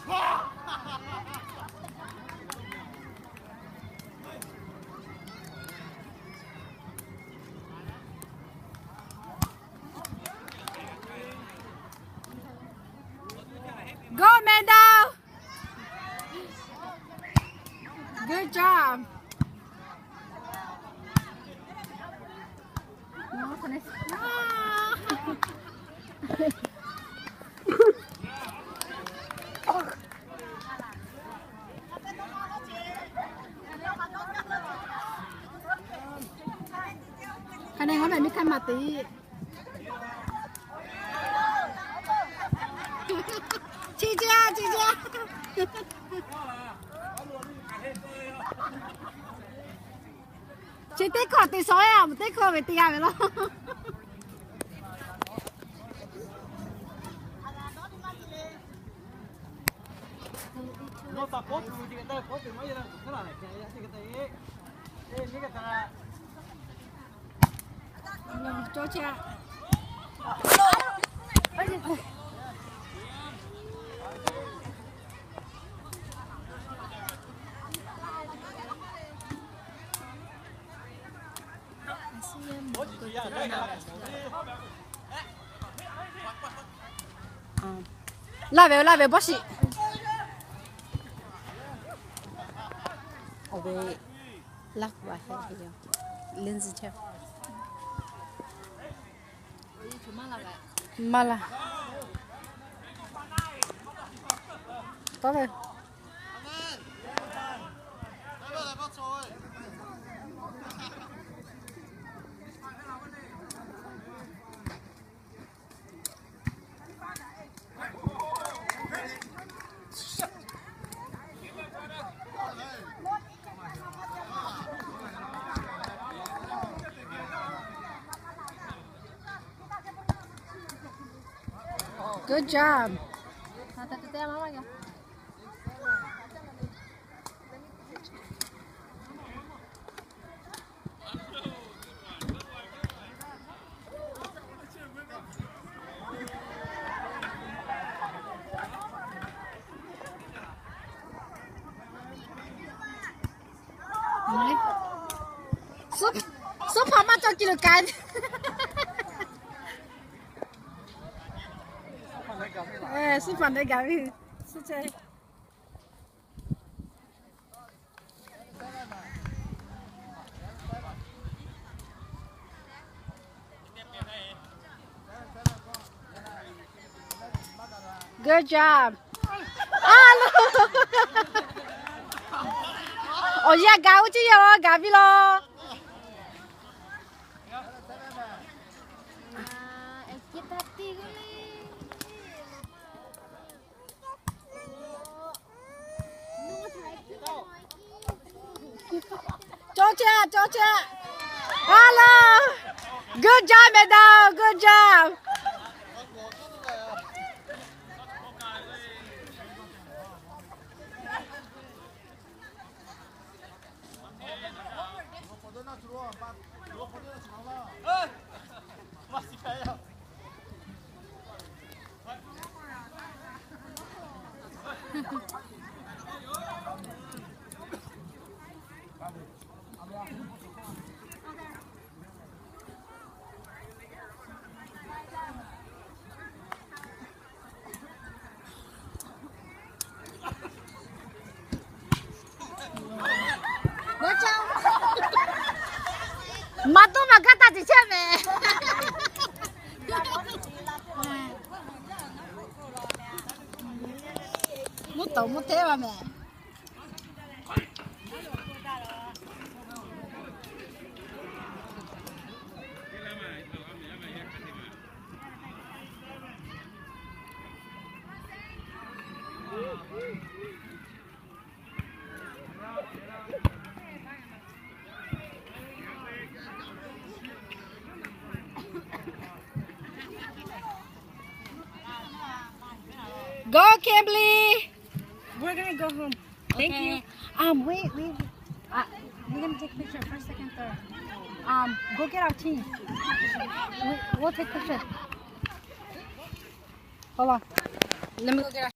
Go, Mendel! Good job. Hk'aˬ nehˬ ngaˬ mehˍ miˇ hk'aˇ maˍ te. Chi jia, chi jia. Chi teˇ hkawˇ te shawˍ-e, a, teˇ hkawˇ ve te g'a ve law. Laˇ ve, laˇ ve bawˇ shiˍ. Awˬ ve laˇ kuˬ a hk'e yoˬ. Leuˉ zuhꞈ chehˇ. Maˇ laˇ. Tawˇ ve. Good job. Suhˉ hpaˍ maˇ cawˬ ki lo ka. Suhˉ hpaˍ neˇ gaˬ ve. Suhˉ chehˇ. Good job. Awˬ yanˇ gaˬ oˇ ceˇ yaˇ gaˬ piˇ law. Cawˇ chehˇ, cawˇ chehˇ. Hello. Good job, madam. Good job. Maˇ toˆ maˇ gaˇ taˇ ciˍ chehˇ mehˍ. Mvuhˇ tawˍ mvuhˇ hteˇ maˇ mehˍ. Go, Kimberly. We're gonna go home. Thank you. Okay. Um, wait, wait. Uh, we're gonna take picture first, second, third. Um, go get our team. We, we'll take picture. Hold on. Let me go get our